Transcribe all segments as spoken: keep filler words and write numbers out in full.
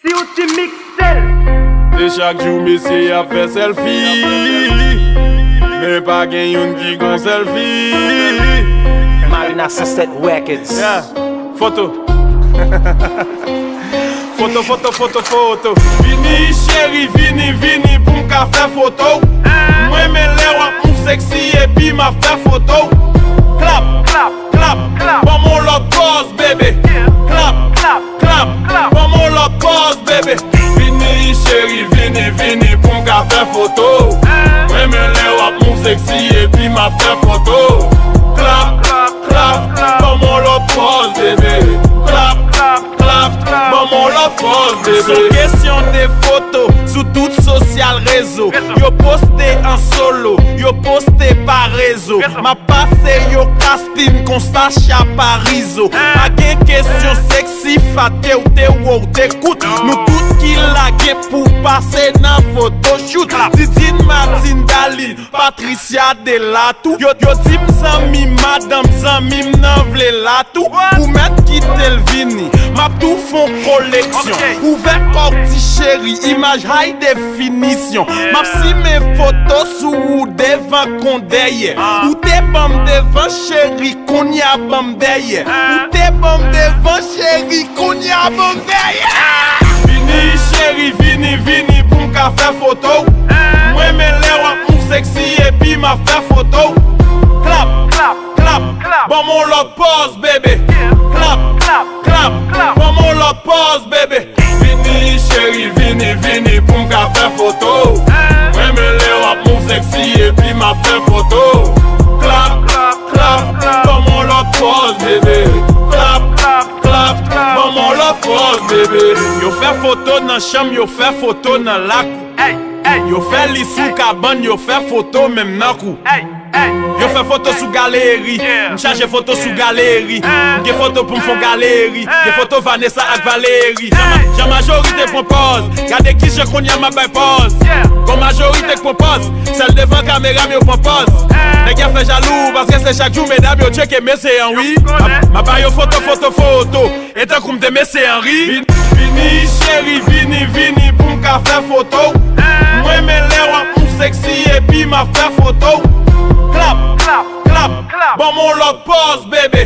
Ti ou ti miksel. Se chak jou mesye ap fè sèlfi, men pa gen youn ki gon sèlfi. Marina Sestet Records. Yeah. Foto. Foto, foto, foto, foto. Vini, cheri, vini, vini pou m ka fè foto. Mwen renmen lè w ap move sexy epi m ap fè foto. Klap, klap, klap, klap. Ban m yon lòt pòz, bebe. Klap, klap, klap, klap. Ban m yon lòt pòz, bebe. Vini, cheri, vini, vini pou m ka fè foto. Mwen renmen lè w ap move sexy epi m ap fè foto. Klap, klap, klap, klap. Ban m yon lòt pòz, bebe. Klap, klap, klap, klap. Ban m yon lòt pòz, bebe. Se yon kesyon de foto sou tout sosyal rezo. Yo poste an solo, yo poste pa rezo. M ap pase yo kaspin konsa chaparizo. Pa gen kesyon sexy fat ke w te wo w te kout. Nou tout ki la gen pou pase nan photoshoot. Didine, Martine, Darline, Patricia, Delatou. Yo, yo di m zanmi madanm, zanmi m nan vle la tou. Ou mèt kite l vini, m ap tou fè yon koleksyon. Ouvè kò w ti cheri, imaj high definition. M ap simen foto sou ou devan kon dèyè. Ou te ban m devan cheri, kounye a ban m dèyè. Ou te ban m devan cheri, kounye a ban m dèyè. Vini cheri, vini, vini pou m ka fè foto. Mwen renmen lè w ap move sexy epi m ap fè foto. Klap, klap, klap, klap. Ban m yon lòt pòz, bebe. Klap, klap, klap, klap. Ban m yon lòt pòz, bebe. Vini, cheri, vini, vini pou m ka fè foto. Mwen renmen lè w ap move sexy epi m ap fè foto. Klap, klap, klap, klap. Ban m yon lòt pòz, bebe. Klap, klap, klap, klap. Ban m yon lòt pòz, bebe. Yo fè foto nan chanm, yo fè foto nan lakou. Yo fè li sou kabann, yo fè foto menm nan kou. Yo fè foto sou galeri, m chaje foto sou galeri. M gen foto pou m fè galeri, gen foto Vanessa ak Valérie. Jan, jan majorite pran pòz, gade kijan kounye a m ap bay pòz. Kon majorite k pran pòz, sèl devan kamera m yo pran pòz. Nèg y ap fè jalou, paske se chak jou medam yo tcheke mesye an wi. M ap, m ap ba yo foto, foto, foto. E tankou m te mesye Henry. Vin-, vini cheri, vini, vini pou m ka fè foto. Mwen renmen lè w ap move sexy epi m ap fè foto. Klap, klap, klap, klap. Ban m yon lòt pòz, bebe.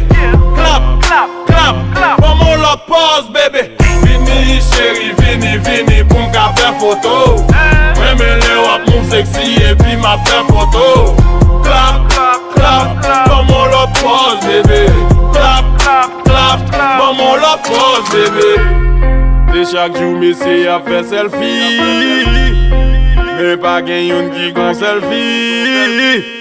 Klap, klap, klap, klap. Ban m yon lòt pòz, bebe. Vini cheri, vini, vini pou m ka fè foto. Mwen renmen lè w ap move sexy epi m ap fè foto. Klap, klap, klap, klap. Ban m yon lòt pòz, bebe. Klap, klap, klap, klap. Ban m yon lòt pòz, bebe. Se chak jou mesye ap fè sèlfi, men pa gen youn ki gon sèlfi.